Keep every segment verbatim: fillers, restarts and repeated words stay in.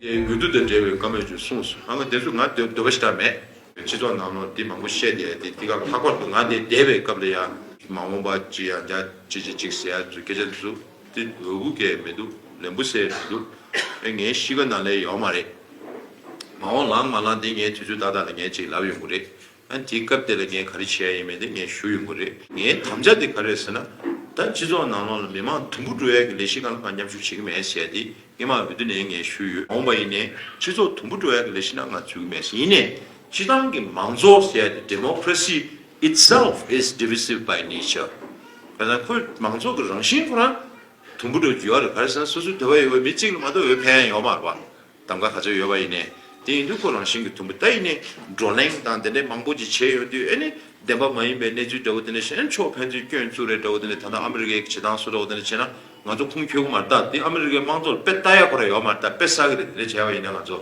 དེ་འོས་བསྡུ་དང་འབྲེལ་བའི་བཀའ་མོལ་ཅིག་གསུངས་སོང་། ཨ་ང་དེ་ཚོ་ང་འདོད་འདོད་པ་ཞིག་ད་མེད། སྤྱི་ཚོགས་ནང་ལོགས་འདི་མང་པོ་བཤད་བསྡད་དེ། འདི་ག་ལྷག་པར་དུ་ང་འདི་བསྡད་པའི་སྐབས་ལ་ཡང་མ་འོངས་པ་ཅི་ཡང་འདྲ་ཅི་ཅི་ཅིག་ཟེར་ཡ་ཚོ་སྐད་ཆ་ཚོ་འདི་འོས་བུ་གས་མི་འདུག་ལན་བུ་ཟེར་མི་འདུག་ཨེ་ངའི་གཤིས་ཀ་ནང་ལ་ཡོད་མ་རེད། མ་འོངས་ལངས་མ་ལངས་འདི་ངའི་དུས་ཚོད་ཏག་ཏག་ལ་ངས་ཅིག་ལབ་ཡོང་གི་རེད། ཨ་དེའི་སྐབས་དེ་ལ་ངས་ག་རེ་བྱས་ཡིན་མིན་དེ་ངས་ཞུ་ཡོང་གི་རེད། ངའི་དམ་བཅའ་དེ་ག་རེ་རེད་ཟེར་ན། ད་སྤྱི་ཚོགས་ནང་ལོགས་ལ་མི་མང་དུམ་བུ་འགྲོ་ཡས་ཀྱི་ལས་གཞི་སྒང་ལ་ང་མཉམ་ཞུགས་བྱེད་ཀྱི་མེད་ཟེར་ཡ་དེ་སྔོན་མ་འོས་བསྡུ་ནས་ངས་ཞུས་ཡོད། འོངས་པ་ཡིན་ནའི་སྤྱི་ཚོགས་དུམ་བུ་འགྲོ་ཡས་ཀྱི་ལས་གཞི་ནང་ང་འཛུལ་གྱི་མེད་ཟེར། ཡིན་ནའི་སྤྱི་བཏང་གི་མང་གཙོ་ཟེར་ཡ་དེ། Democracy itself is divisive by nature. ག་ཚང་ཁོའི་མང་གཙོ་གི་རང་བཞིན་ཁོ་རང་དུམ་བུ་འགྲོ་རྒྱུ་ཡོད་རེད། ག་རེ་ཟེར་ན་སོ་སོའི་འདོད་པ་ཡོད་པའི་མི་གཅིག་ལ་མ་གཏོགས་འོས་འཕེན་ཡ་ཡོད་མ་རེད་པ། གདམ་ག་ག་ཚོད་ཡོད་པ་ཡིན་ནའི། དེ་ཡིན་དུས་ཁོ་རང་བཞིན་གྱི་དུམ་བུ། ད་ཡིན་ནའི་བགྲོ་གླེང་དང་དེ་འདྲའི་མང་པོ་ཅིག་བྱས་ཡོང་དུས། ཨེ་ནི་བདེན་པ་མ་ཡིན་པའི་གནས་ཚུལ་འདྲ་བོ་དེ་འདྲ་བཤད་ན་ཕྱོགས་ཕན་ཚུན་སྐྱོན་བཙུགས་རེད་འདྲ་བོ་དེ་འདྲ། ད་ལྟ་ཨ་མི་རི་ཀའི་བྱེད་སྟངས་བཟོ་འདྲ་བོ་དེ་འདྲ་བྱས་ན་ང་ཚོ་ཁུངས་འཁྱོལ་གྱི་མ་རེད། ད་དེ་ཨ་མི་རི་ཀའི་དམངས་གཙོ་ལ་དཔེ་ལྟ་ཡ་ཁོ་རང་ཡོད་མ་རེད། ད་དཔེ་བསགས་ཀྱི་རེད། དེ་འདྲ་བྱས་པ་ཡིན་ན་ང་ཚོ།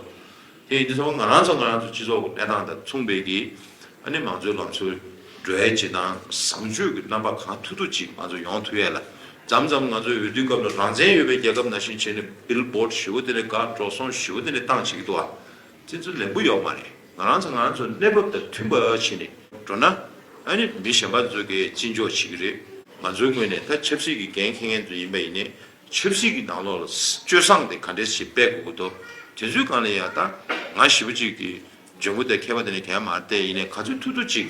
དེ་ཡིན་དུས་ཙང་ང་རང་ཚོ་ང་རང་ཚོ་སྤྱི་ཚོགས་ཀྱི་གནས་སྟངས་དང་མཚུངས་པའི་གི། ཨ་ནི་མང་གཙོའི་ལམ་སྲོལ་འགྲོ་ཡ་ཅིག་དང་བཟང་སྤྱོད་ཀྱི་རྣམ་པ་གང་ཐུབ་ཐུབ་ཅིག་ང་ཚོ་ཡོང་ཐུབ་ཡ་ལ། མཚམས་མཚམས་ང་ཚོའི་འོས་བསྡུའི་སྐབས་ལ་རང་བཙན་ཡོད་པའི་རྒྱལ་ཁབ་ནང་བཞིན་བྱས་ནས་བིལ་བོརྡ་ཞེ་པོ་དེ་འདྲ་བཀག། འགྲོ་སོང་ཞེ་པོ་དེ་འདྲ་བཏང་བྱེད་ཀྱི་འདུག་ཨ། དེ་ཚོ་ལེགས་པོ་ཡོད་མ་རེད། ང་རང་ཚོ་ང་རང་ཚོ་གནས་བབ་དང་མཐུན་པ་བྱས་ནས་འགྲོ་ན། ཨ་ནི་མི་གཞན་པ་ཚོ་གིས་བརྩི་འཇོག་བྱེད་ཀྱི་རེད། ང་ཚོའི་ངོས་ནས་ད་ཆབ་སྲིད་ཀྱི་འགན་འཁྱེར་མཁན་ཚོ་ཡིན་པ་ཡིན་ནའི། ཆབ་སྲིད་ཀྱི་ནང་ལོགས་ལ་སྤྱོད་བཟང་དེ་ག་འདྲས་ཞིག་སྤེལ་དགོས་ཀྱི་འདུག་དེ་ཚོའི་སྒང་ལ་ཡང་ད་ང་ཞེ་པོ་ཅིག་གི་འཇོན་པོ་དང་མཁས་པ་དེ་འདྲ་གང་ཡང་མ་རེད་དེ། ཡིན་ནའི་ག་ཚོད་ཐུབ་ཐུབ་ཅིག་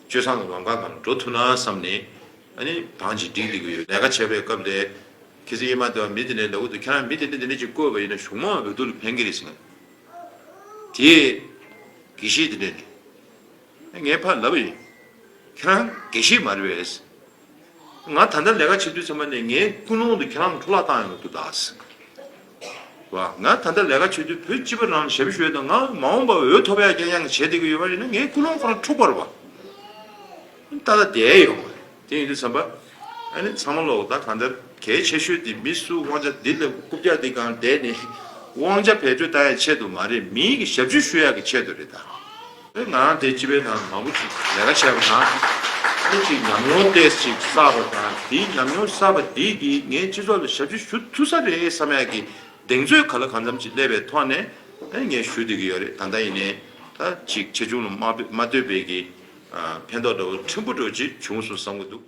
སྤྱོད་བཟང་གི་ལམ་ཁ་སྒང་ལ་འགྲོ་ཐུབ་ན་བསམ་ནས། ཨ་ནི་བང་ཅིག་སྒྲིག་བསྡད་ཀྱི་ཡོད། ལས་ཀ་བྱེད་པའི་སྐབས་ལ་ཁྱེད་ཚོ་ཡེ་མ་དེ་བ་མི་དེ་འདྲས་ལབ་ཀྱི་འདུག་ཁྱེད་རང་མི་དེ་འདྲས་དེ་འདྲས་ཅིག་བསྐོས་པ་ཡིན་ན་གཞུང་མང་འོས་བསྡུ་ལ་ཕན་གྱི་རེད་ཟེར། དེ་དགེ་བཤེས་དེ་འདྲས་ནས་ངས་ཕར་ལབ་པ་ཡིན། ཁྱེད་རང་དགེ་བཤེས་མ་རེད་པས། ང་ད་ལྟ་ལས་ཀ་བྱེད་དུས་ཚང་མ་ནས་ངའི་ཀུན་སློང་དུ་ཁྱེད་རང་འཕྲོ་བརླག་བཏང་ཡོང་གི་འདུག་ད། བ། ང་ད་ལྟ་ལས་ཀ་བྱེད་དུས་བོད་སྤྱི་པ་རང་ཞབས་ཞུ་དང་། ང་མ་འོངས་པར་འོས་ཐོབ་ཡག་རྐྱང་རྐྱང་བྱེད་བསྡད་ཀྱི་ཡོད་པ་ཡིན་ན་ངའི་ཀུན་སློང་ཁོ་རང་འཁྲུག་པ་རེད་པ། ད་ལྟ་བསྡད་ཡོད་མ་རེད། དེ་ཡིན་དུས་ཙམ་པ། ཨ་ནི་ཚང་མ་ལོག་ད་གང་ལྟར་གལ་ཆེ་ཤོས་དེ་མི་སུ་དབང་ཆ་འདི་ལ་རྐུབ་བཀྱག་འདི་སྒང་བསྡད་ནས་དབང་ཆ་བེད་སྤྱོད་བཏང་ཡག་ཆེད་དུ་མ་རེད། མིའི་གི་ཞབས་ཕྱི་ཞུ་ཡག་གི་ཆེད་དུ་རེད་ད། ང་རང་དེ་སྤྱི་པའི་ནང་མང་པོ་ཅིག་ལས་ཀ་བྱས་པ་དང་། ཨ་ནི་ཅིག་ཉམས་མྱོང་ཏོག་ཙམ་ཅིག་བསགས་པ་དང་། དེའི་ཉམས་མྱོང་བསགས་པ་འདི་གིས་ངས་སྤྱི་ཚོགས་ལ་ཞབས་ཕྱི་ཞུ་ཐུབ་ས་རེད་བསམ་ཡག་གི་གདེང་ཚོད་ག་ལ་གང་འཚམ་ཅིག་སླེབས་པའི་ཐོག་ནས། ཨ་ནི་ངས་ཞུ་བསྡད་ཀྱི་ཡོད་རེད། ད་ལྟ་ཡིན་ནའི་ད་ཅིག་ཆེ་ཆུང་ལ་མ་མ་ལྟོས་པའི་གི་ཕན་ཐོགས་འདྲ་བོ་ཕྲན་བུ་འདྲ་བོ་ཅིག་བྱུང་སོང་བསམ་གྱི་འདུག